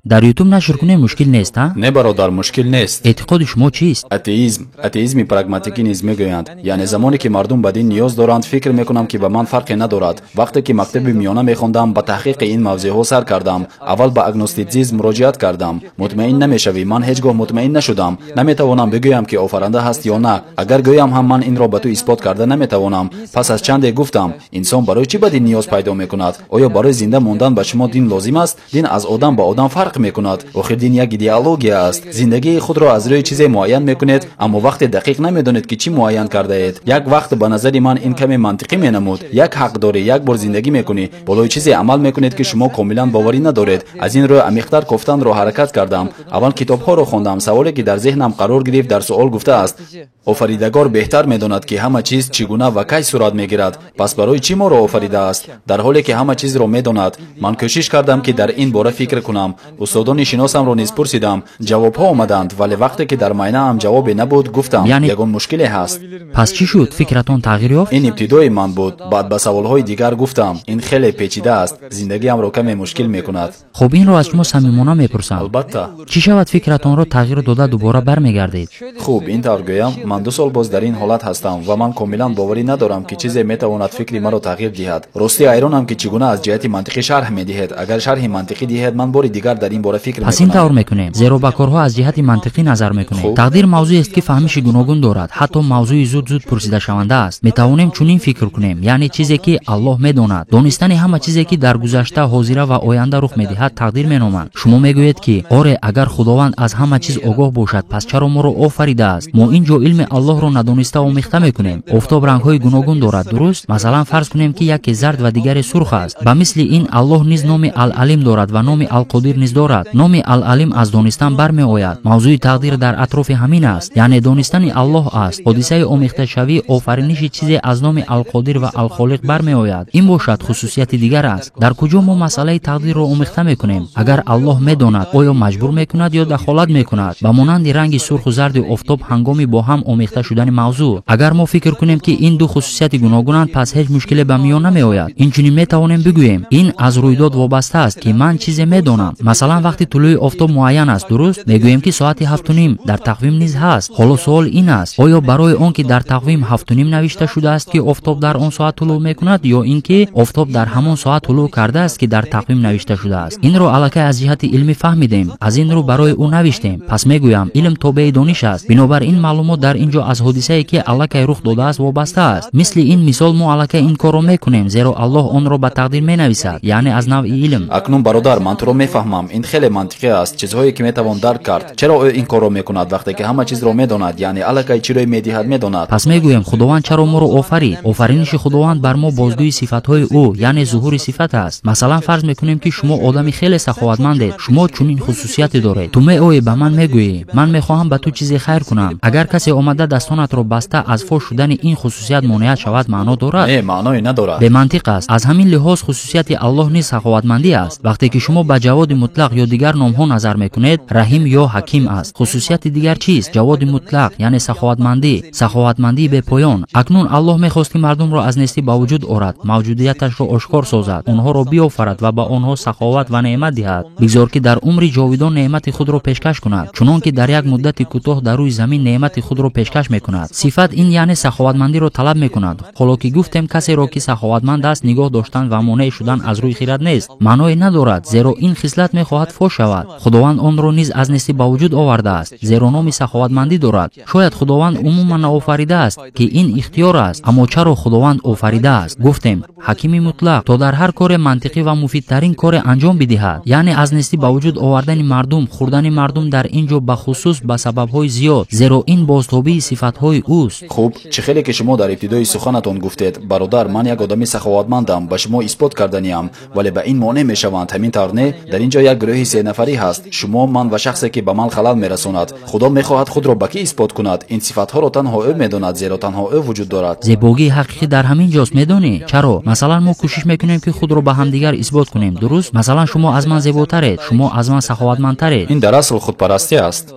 Дар Ютуб нашр кунем, мушкил нест, ҳа? Не, бародар, мушкил нест. Эътиқоди шумо чист? Атеизм. Атеизми прагматикӣ низ мегӯянд. Яъне замоне ки мардум ба дин ниёз доранд, фикр мекунам, ки ба ман фарқе надорад. Вақте ки мактаби миёна мехондам, ба таҳқиқи ин мавзеъҳо сар кардам. Аввал ба агноститсизм муроҷиат кардам. Мутмаин намешавӣ. Ман ҳеҷ гоҳ мутмаин нашудам. Наметавонам бигӯям, ки офаранда ҳаст ё на. Агар гӯям ҳам, ман инро ба ту исбот карда наметавонам. Пас аз чанде гуфтам: инсон барои чӣ ба дин ниёз пайдо мекунад? Оё барои зинда мондан ба шумо дин лозим аст? Дин аз одам ба одам фарқ мекунад. Охир дин як идеология аст. Зиндагии худро аз рӯи чизе муайян мекунед, аммо вақте дақиқ намедонед, ки чӣ муайян кардаед. Як вақт ба назари ман ин каме мантиқӣ менамуд. Як ҳақ дорӣ, як бор зиндагӣ мекунӣ, болои чизе амал мекунед, ки шумо комилан боварӣ надоред. Аз ин рӯ амиқтар кофтанро ҳаракат кардам. Аввал китобҳоро хондам. Саволе ки дар зеҳнам қарор гирифт, дар суол гуфтааст: офаридагор беҳтар медонад, ки ҳама чиз чӣ гуна ва кай сурат мегирад, пас барои чӣ моро офаридааст, дар ҳоле ки ҳама чизро медонад? Ман кӯшиш кардам, ки дар ин бора фикр кунам. Устодони шиносамро низ пурсидам. Ҷавобҳо омаданд, вале вақте ки дар майнаам ҷавобе набуд, гуфтам: ягон мушкиле ҳаст. Пас чӣ шуд? Фикратон тағйир ёфт? Ин ибтидои ман буд. Баъд ба саволҳои дигар гуфтам: ин хеле печида аст, зиндагиамро каме мушкил мекунад. Хуб, инро аз шумо самимона мепурсам. Албатта. Чӣ шавад, фикратонро тағйир дода, дубора бармегардед? Хуб, ин тавр гӯям: ман 2 сол боз дар ин ҳолат ҳастам ва ман комилан боварӣ надорам, ки чизе метавонад фикри маро тағйир диҳад. Ростӣ, ҳайронам, ки чӣ гуна аз ҷиҳати мантиқӣ шарҳ медиҳед. Агар шарҳи мантиқӣ диҳед, ман бори дигар дар ин бора фикр Пас ин мекунам. тавр мекунем, зеро ба корҳо аз ҷиҳати мантиқӣ назар мекунем. Тақдир мавзӯест, ки фаҳмиши гуногун дорад, ҳатто мавзӯи зуд-зуд пурсидашаванда аст. Метавонем чунин фикр кунем, яъне чизе ки Аллоҳ медонад, донистани ҳама чизе ки дар гузашта, ҳозира ва оянда рух медиҳад, тақдир меноманд. Шумо мегӯед, ки оре, агар Худованд аз ҳама чиз огоҳ бошад, пас чаро моро офаридааст? Мо ин ҷо илми Аллоҳро надониста омехта мекунем. Офтоб рангҳои гуногун дорад, дуруст? Масалан, фарз кунем, ки яке зард ва дигаре сурх аст. Ба мисли ин Аллоҳ низ номи Ал-Алим дорад ва номи Ал-Қодир низ дорад. Номи Ал-Алим аз донистан бармеояд. Мавзӯи тақдир дар атрофи ҳамин аст, яъне донистани Аллоҳ аст. Ҳодисаи омехташавӣ, офариниши чизе аз номи Ал-Қодир ва Ал-Холиқ бармеояд. Ин бошад хусусияти дигар аст. Дар куҷо мо масъалаи тақдирро омехта мекунем? Агар Аллоҳ медонад, оё маҷбур мекунад ё дахолат мекунад? Ба монанди ранги сурху зарди офтоб ҳангоми бо ҳам омехта шудани мавзӯъ. Агар мо фикр кунем, ки ин ду хусусияти гуногунанд, пас ҳеҷ мушкиле ба миён намеояд. Инчунин метавонем бигӯем: ин аз рӯйдод вобаста аст, ки ман чизе медонам. Масалан, вақти тулӯи офтоб муайян аст, дуруст? Мегӯем, ки соати 7:30 дар тақвим низ ҳаст. Ҳоло суол ин аст: оё барои он ки дар тақвим 7:30 навишта шудааст, ки офтоб дар он соат тулӯъ мекунад, ё ин ки офтоб дар ҳамон соат тулӯъ кардааст, ки дар тақвим навишта шудааст? Инро аллакай аз ҷиҳати илмӣ фаҳмидем, аз ин рӯ барои ӯ навиштем. Пас мегӯям: илм тобеи дониш аст. Бинобар ин маълумот дар ин ҷо аз ҳодисае, ки аллакай рух додааст, вобаста аст. Мисли ин мисол мо аллакай ин корро мекунем, зеро Аллоҳ онро ба тақдир менависад, яъне аз навъи илм. Акнун, бародар, ман туро мефаҳмам. Ин хеле мантиқӣ аст, чизҳое ки метавон дарк кард. Чаро ӯ ин корро мекунад, вақте ки ҳама чизро медонад, яъне аллакай чӣ рӯй медиҳад медонад? Пас мегӯем: Худованд чаро моро офарид? Офариниши Худованд бар мо бозгӯи сифатҳои ӯ, яъне зуҳури сифат аст. Масалан, фарз мекунем, ки шумо одами хеле саховатмандед. Шумо чунин хусусияте доред. Ту меоӣ, ба ман мегӯӣ: ман мехоҳам ба ту чизе хайр кунам. Агар касе омада дастонатро баста аз фош шудани ин хусусият монеат шавад, маъно дорад? Не, маъное надорад. Бемантиқ аст. Аз ҳамин лиҳоз хусусияти Аллоҳ низ саховатмандӣ аст. Вақте ки шумо ба Ҷаводи мутлақ ё дигар номҳо назар мекунед, Раҳим ё Ҳаким аст. Хусусияти дигар чист? Ҷаводи мутлақ, яъне саховатмандӣ, саховатмандии бепоён. Акнун Аллоҳ мехост, ки мардумро аз нестӣ ба вуҷуд орад, мавҷудияташро ошкор созад, онҳоро биёфарад ва ба онҳо саховат ва неъмат диҳад. Бигзор, ки дар умри ҷовидон неъмати худро пешкаш кунад, чунон ки дар як муддати кӯтоҳ дар рӯи замин неъмати худро пешкаш мекунад. Сифат ин яъне саховатмандиро талаб мекунад. Ҳоло ки гуфтем, касеро ки саховатманд аст, нигоҳ доштан ва монеъ шудан аз рӯи хирад нест, маъное надорад, зеро ин хислат мехоҳад фош шавад. Худованд онро низ аз нестӣ ба вуҷуд овардааст, зеро номи саховатмандӣ дорад. Шояд Худованд умуман наофаридааст, ки ин ихтиёр аст, аммо чаро Худованд офаридааст? Гуфтем, Ҳакими мутлақ, то дар ҳар коре мантиқӣ ва муфидтарин коре анҷом бидиҳад, яъне аз нестӣ ба вуҷуд овардани мардум, хӯрдани мардум дар ин ҷо бахусус ба сабабҳои зиёд, зеро ин бозтобии сифатҳои ӯст. Хуб, чӣ хеле ки шумо дар ибтидои суханатон гуфтед, бародар, ман як одами саховатмандам, ба шумо исбот карданиам, вале ба ин монеъ мешаванд, ҳамин тавр не? Дар ин ҷо як гурӯҳи сенафарӣ ҳаст: шумо, ман ва шахсе, ки ба ман халал мерасонад. Худо мехоҳад худро ба кӣ исбот кунад? Ин сифатҳоро танҳо ӯ медонад, зеро танҳо ӯ вуҷуд дорад. Зебогии ҳақиқӣ дар ҳамин ҷост, медонӣ чаро? Масалан, мо кӯшиш мекунем, ки худро ба ҳамдигар исбот кунем, дуруст? Масалан, шумо аз ман зеботаред, шумо аз ман саховатмандтаред. Ин дар асл худпарастӣ аст.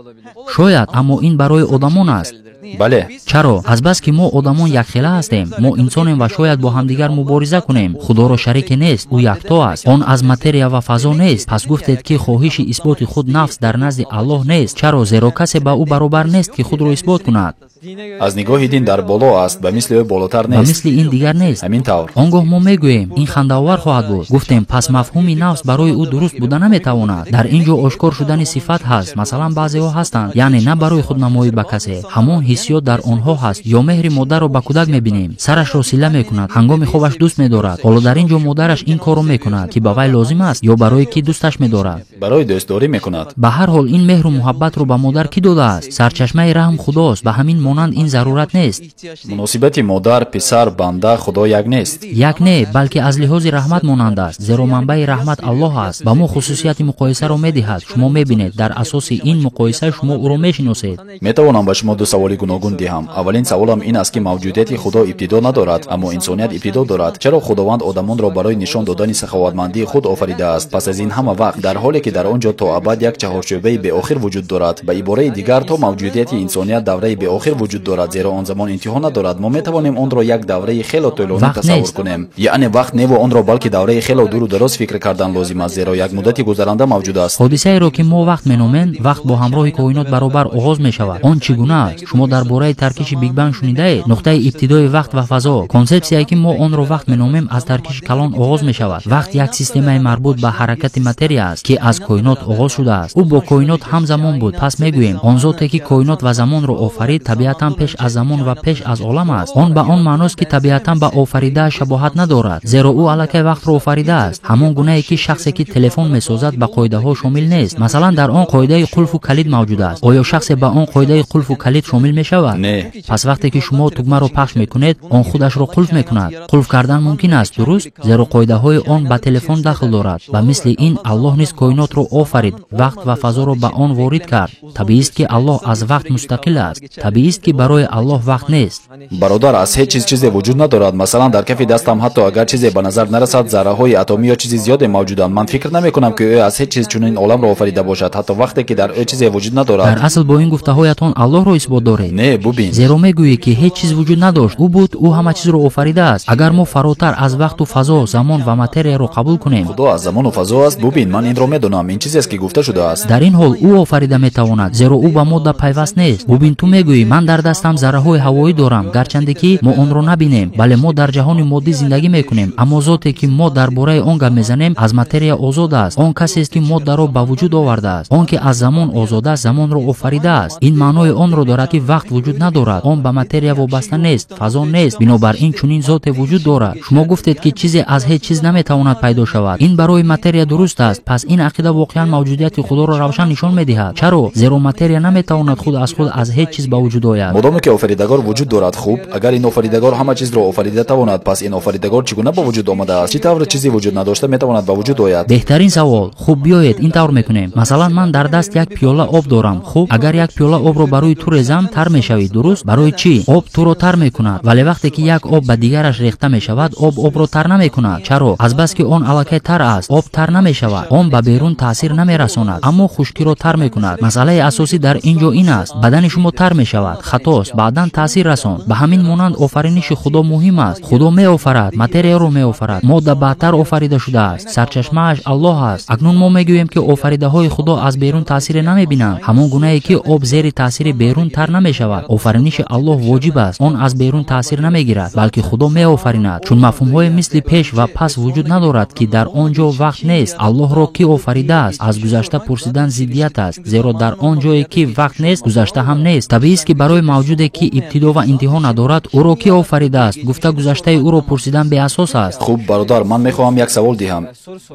Шояд, аммо ин барои одамон аст. Бале. Чаро? Азбаски мо одамон якхела ҳастем, мо инсонем ва шояд бо ҳамдигар мубориза кунем. Худоро шарике нест, ӯ якто аст. Он аз материя ва фазо нест. Пас гуфтед, ки хоҳиши исботи худ нафс дар назди Аллоҳ нест. Чаро? Зеро касе ба ӯ баробар нест, ки худро исбот кунад. Аз нигоҳи дин дар боло аст, ба мисли ӯ болотар нест. Ба мисли ин дигар нест. Ҳамин тавр. Он гоҳ мо мегӯем, ин хандаовар хоҳад буд. Гуфтем, пас мафҳуми нафс барои ӯ дуруст буда наметавонад. Дар ин ҷо ошкор шудани сифат ҳаст. Масалан, баъзеҳо ҳастанд, яъне на барои худнамоӣ ба касе. Ҳамон ҳиссиёт дар онҳо ҳаст. Ё меҳри модарро ба кӯдак мебинем, сарашро сила мекунад, ҳангоми хобаш дӯст медорад. Ҳоло дар ин ҷо модараш ин корро мекунад, ки ба вай лозим аст ё барое ки дӯсташ медорад. Барои дӯстдорӣ мекунад. Ба ҳар ҳол ин меҳру муҳаббатро ба модар кӣ додааст? Сарчашмаи раҳм Худост. Ба ҳамин монанд ин зарурат нест. Муносибати модар, писар, банда, Худо як нест. Як не, балки аз лиҳози раҳмат монанд аст, зеро манбаи раҳмат Аллоҳ аст. Ба мо хусусияти муқоисаро медиҳад. Шумо мебинед, дар асоси ин муқоиса шумо ӯро мешиносед. Метавонам ба шумо ду саволи гуногун диҳам. Аввалин саволам ин аст, ки мавҷудияти Худо ибтидо надорад, аммо инсоният ибтидо дорад. Чаро Худованд одамонро барои нишон додани саховатмандии худ офаридааст? Пас аз ин ҳама вақт, дар ҳоле ки дар он ҷо то абад як чаҳорчӯбаи беохир вуҷуд дорад. Ба ибораи дигар, то мавҷудияти инсоният давраи беохир вуҷуд дорад, зеро он замон интиҳо надорад. Мо метавонем онро як давраи хело тӯлонӣ тасаввур кунем. Яъне вақт неву онро, балки давраи хело дуру дароз фикр кардан лозим аст, зеро як муддати гузаранда мавҷуд аст. Ҳодисаеро, ки мо вақт меномем, вақт бо ҳамроҳи коинот баробар оғоз мешавад. Он чӣ гуна аст? Шумо дар бораи таркиши Биг Банг шунидаед? Нуқтаи ибтидои вақт ва фазо. Консепсияе, ки мо онро вақт меномем, аз таркиши калон оғоз мешавад. Вақт як системаи марбут ба ҳаракати материя аст, ки аз коинот оғоз шудааст. Ӯ бо коинот ҳамзамон буд. Пас мегӯем, он зоте, ки коинот ва замонро офарид, табиатан пеш аз замон ва пеш аз олам аст. Он ба он маъност, ки табиатан ба офаридааш шабоҳат надорад, зеро ӯ аллакай вақтро офаридааст. Ҳамон гунае, ки шахсе, ки телефон месозад, ба қоидаҳо шомил нест. Масалан, дар он қоидаи қулфу калид мавҷуд аст. Оё шахсе ба он қоидаи қулфу калид шомил мешавад? Не. Пас вақте ки шумо тугмаро пахш мекунед, он худашро қулф мекунад. Қулф кардан мумкин аст, дуруст? Зеро қоидаҳои он ба телефон дахл дорад. Ба мисли ин Аллоҳ низ коинотро офарид, вақт ва фазоро ба он ворид кард. Табиист, ки Аллоҳ аз вақт мустақил аст. Табиист, ки барои Аллоҳ вақт нест. Бародар, аз ҳеҷ чиз чизе вуҷуд надорад. Масалан, дар кафи дастам ҳатто агар чизе ба назар нарасад, зарраҳои атомӣ ё чизи зиёде мавҷуданд. Ман фикр намекунам, ки ӯ аз ҳеҷ чиз чунин оламро офарида бошад, ҳатто вақте ки дар ӯ чизе вуҷуд надорад. Дар асл бо ин гуфтаҳоятон Аллоҳро исбот доред. Не, бубин. Зеро мегӯӣ, ки ҳеҷ чиз вуҷуд надошт. Ӯ буд, ӯ ҳама чизро офаридааст. Агар мо фаротар аз вақту фазо, замон ва материяро қабул кунем, Худо аз замону фазо аст. Бубин, ман инро медонам. Ин чизест, ки гуфта шудааст. Дар ин ҳол ӯ офарида метавонад, зеро ӯ ба модда пайваст нест. Бубин, ту мегӯӣ, ман дар дастам зарраҳои ҳавоӣ дорам, гарчанде ки мо онро набинем. Бале, мо дар ҷаҳони моддӣ зиндагӣ мекунем, аммо зоте, ки мо дар бораи он гап мезанем, аз материя озод аст. Он касест, ки моддаро ба вуҷуд овардааст. Он ки аз замон озод аст, замонро офаридааст. Ин маънои онро дорад, ки вақт вуҷуд надорад. Он ба материя вобаста нест, фазо нест. Бинобар ин чунин зоте вуҷуд дорад. Шумо гуфтед, ки чизе аз ҳеҷ чиз наметавонад пайдо шавад. Ин барои материя дуруст аст. Пас ин ақида воқеан мавҷудияти Худоро равшан нишон медиҳад. Чаро? Зеро материя наметавонад худ аз худ аз ҳеҷ чиз ба вуҷуд ояд. Модоме ки офаридагор вуҷуд дорад, хуб, агар ин офаридагор ҳама чизро офарида тавонад, пас ин офаридагор чӣ гуна ба вуҷуд омадааст? Чӣ тавр чизе вуҷуд надошта метавонад ба вуҷуд ояд? Беҳтарин савол. Хуб, биёед ин тавр мекунем. Масалан, ман дар даст як пиёла об дорам. Хуб, агар як пиёла обро ба рӯи ту резам, тар мешавӣ, дуруст? Барои чӣ? Об туро тар мекунад. Вале вақте ки як об ба дигараш рехта мешавад, об обро тар намекунад. Чаро? Азбаски он аллакай тар аст, об тар намешавад. Он ба берун таъсир намерасонад, аммо хушкиро тар мекунад. Масъалаи асосӣ дар ин ҷо ин аст: бадани шумо тар мешавад. Хатост, баъдан таъсир расонд. Ба ҳамин монанд офариниши Худо муҳим аст. Худо меофарад, материяро меофарад. Модда баъдтар офарида шудааст. Сарчашмааш Аллоҳ аст. Акнун мо мегӯем, ки офаридаҳои Худо аз берун таъсире намебинанд. Ҳамон гунае ки об зери таъсири берун тар намешавад. Офариниши Аллоҳ воҷиб аст. Он аз берун таъсир намегирад, балки Худо меофаринад. Чун мафҳумҳои мисли пеш ва пас вуҷуд надорад, ки дар он ҷо вақт нест. Аллоҳро кӣ офаридааст? Аз гузашта пурсидан зиддият аст, зеро дар он ҷое ки вақт нест, гузашта ҳам нест. Табиист, ки барои мавҷуде, ки ибтидо ва интиҳо надорад, ӯро кӣ офаридааст гуфта гузаштаи ӯро пурсидан беасос аст. Хуб, бародар, ман мехоҳам як савол диҳам.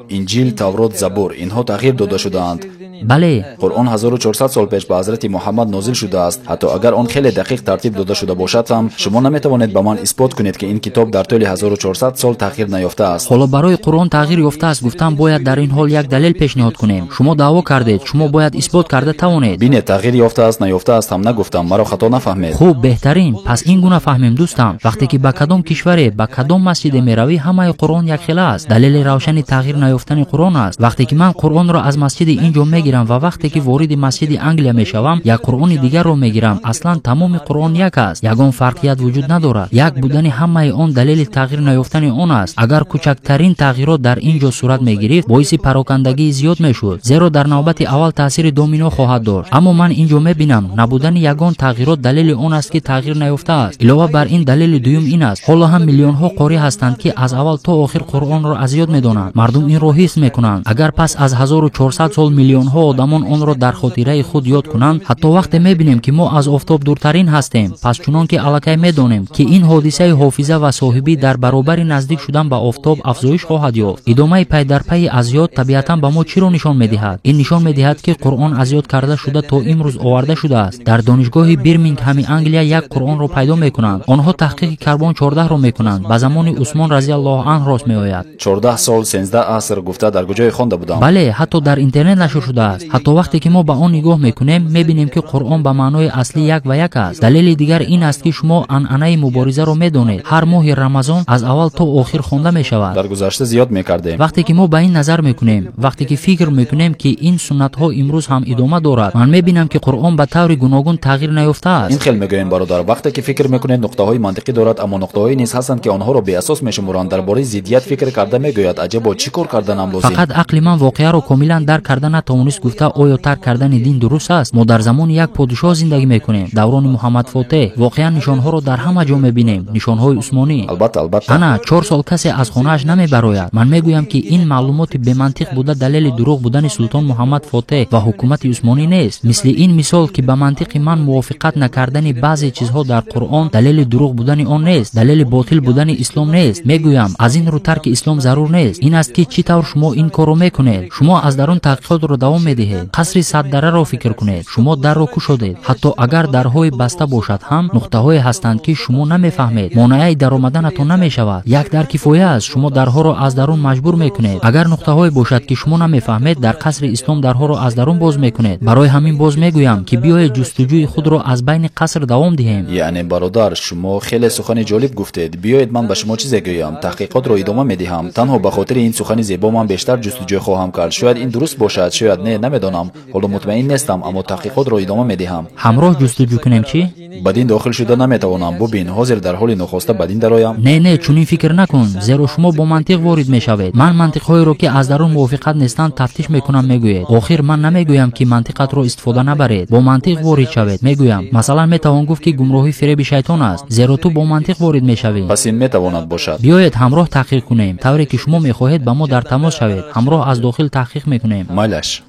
Инҷил, Таврот, Забур инҳо тағйир дода шудаанд. Бале. Қуръон 1400 сол пеш ба ҳазрати Муҳаммад нозил шудааст. Ҳатто агар он хеле дақиқ тартиб дода шуда бошад ҳам, шумо наметавонед ба ман исбот кунед, ки ин китоб дар тӯли 1400 сол тағйир наёфтааст. Ҳоло барои Қуръон тағйир ёфтааст гуфтан бояд дар ин ҳол як далел пешниҳод кунем. Шумо даъво кардед, шумо бояд исбот карда тавонед. Бинед, тағйир ёфтааст, наёфтааст ҳам нагуфтам. Маро хато хато нафаҳмед. Хуб, беҳтарин. Пас ин гуна фаҳмем, дӯстам. Вақте ки ба кадом кишваре, ба кадом масҷиде меравӣ, ҳамаи Қуръон якхела аст. Далели равшани тағйир наёфтани Қуръон аст. Вақте ки ман Қуръонро аз масҷиди ин ҷо мегирам ва вақте ки вориди масҷиди Англия мешавам, як Қуръони дигарро мегирам. Аслан тамоми Қуръон як аст. Ягон фарқият вуҷуд надорад. Як будани ҳамаи он далели тағйир наёфтани он аст. Агар кӯчактарин тағйирот дар ин ҷо сурат мегирифт, боиси парокандагии зиёд мешуд, зеро дар навбати аввал таъсири домино хоҳад дошт. Аммо ман ин ҷо мебинам, набудани ягон тағйирот далели он аст, ки тағйир наёфтааст. Илова бар ин, далели дуюм ин аст: ҳоло ҳам миллионҳо қорӣ ҳастанд, ки аз аввал то охир Қуръонро аз ёд медонанд. Мардум инро ҳис мекунанд. Агар пас аз 1400 сол миллионҳо одамон онро дар хотираи худ ёд кунанд, ҳатто вақте мебинем, ки мо аз офтоб дуртарин ҳастем, пас чунон ки аллакай медонем, ки ин ҳодисаи ҳофиза ва соҳибӣ дар баробари наздик шудан ба офтоб афзоиш хоҳад ёфт. Идомаи пайдарпайи аз ёд табиатан ба мо чиро нишон медиҳад? Ин нишон медиҳад, ки Қуръон аз ёд карда шуда то имрӯз оварда шудааст. Дар донишгоҳи Бирмингҳами Англия як Қуръонро пайдо мекунанд. Онҳо таҳқиқи карбон 14-ро мекунанд. Ба замони Усмон разияллоҳу анҳ рост меояд. 14 сол 13 аср гуфта дар куҷое хонда будам? Бале, ҳатто дар интернет нашр шудааст. Ҳатто вақте ки мо ба он нигоҳ мекунем, мебинем, ки Қуръон ба маънои аслӣ як ва як аст. Далели дигар ин аст, ки шумо анъанаи муборизаро медонед. Ҳар моҳи Рамазон аз аввал то охир хонда мешавад. Дар гузашта зиёд мекардем. Вақте ки мо ба ин назар мекунем, вақте ки фикр мекунем, ки ин суннатҳо имрӯз ҳам идома дорад, ман мебинам, ки Қуръон ба таври гуногун тағйир наёфтааст. Ин хел мегӯем, бародар. Вақте ки фикр мекунед, нуқтаҳои мантиқӣ дорад, аммо нуқтаҳое низ ҳастанд, ки онҳоро беасос мешуморанд. Дар бораи зиддият фикр карда мегӯяд: аҷабо, чӣ кор карданам лозим? Фақат ақли ман воқеаро комилан дарк карда натавонист. Гуфта, оё тарк кардани дин дуруст аст? Мо дар замони як подишоҳ зиндагӣ мекунем, даврони Муҳаммад Фотеҳ. Воқеан нишонҳоро дар ҳама ҷо мебинем, нишонҳои усмонӣ. Албатта, албатта. Ана 4 сол касе аз хонааш намебарояд. Ман мегӯям, ки ин маълумоти бемантиқ буда далели дурӯғ будани султон Муҳаммад Фотеҳ ва ҳукумати усмонӣ нест. Мисли ин мисол, ки ба мантиқи ман мувофиқат накардани баъзе чизҳо дар Қуръон далели дурӯғ будани он нест, далели ботил будани ислом нест. Мегӯям, аз ин рӯ тарки ислом зарур нест. Ин аст, ки чӣ тавр шумо ин корро мекунед. Шумо аз дарун таҳқиқотро давом медиҳед. Қасри саддараро фикр кунед. Шумо дарро кушодед. Ҳатто агар дарҳои баста бошад ҳам, нуқтаҳое ҳастанд, ки шумо намефаҳмед. Монеаи даромаданатон намешавад. Як дар кифоя аст. Шумо дарҳоро аз дарун маҷбур мекунед. Агар нуқтаҳое бошад, ки шумо намефаҳмед, дар қасри ислом дарҳоро аз дарун боз мекунед. Барои ҳамин боз мегӯям, ки биёед ҷустуҷӯи худро аз байни қаср давом диҳем. Яъне, бародар, шумо хеле сухани ҷолиб гуфтед. Биёед ман ба шумо чизе гӯям. Таҳқиқотро идома медиҳам. Танҳо ба хотири ин сухани зебо ман бештар ҷустуҷӯ хоҳам кард. Шояд ин дуруст бошад, шояд не, намедонам. Ҳоло мутмаин нестам, аммо таҳқиқотро идома медиҳам. Ҳамроҳ ҷустуҷӯ кунем чӣ? Ба дин дохил шуда наметавонам. Бубин, ҳозир дар ҳоли нохоста ба дин дароям. Не, не, чунин фикр накун, зеро шумо бо мантиқ ворид мешавед. Ман мантиқҳоеро, ки аз дарун мувофиқат нестанд, тафтиш мекунам, мегӯед. Охир ман намегӯям, ки мантиқатро истифода набаред. Бо мантиқ ворид шавед, мегӯям. Масалан, метавон гуфт, ки гумроҳӣ фиреби шайтон аст, зеро ту бо мантиқ ворид мешавӣ. Пас ин метавонад бошад. Биёед ҳамроҳ таҳқиқ кунем. Тавре ки шумо мехоҳед, ба мо дар тамос шавед. Ҳамроҳ аз дохил таҳқиқ мекунем. Майлаш.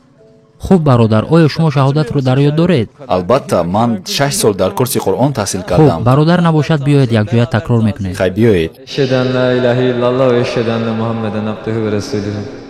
Хуб, бародар, оё шумо шаҳодатро дар ёд доред? Албатта, ман 6 сол дар курси Қуръон таҳсил кардам. Хуб, бародар набошад, биёед якҷоя такрор мекунем. Хай, биёед. Ашҳаду ан ла илаҳа иллаллоҳ ва ашҳаду анна Муҳаммадан абдуҳу ва расулуҳу.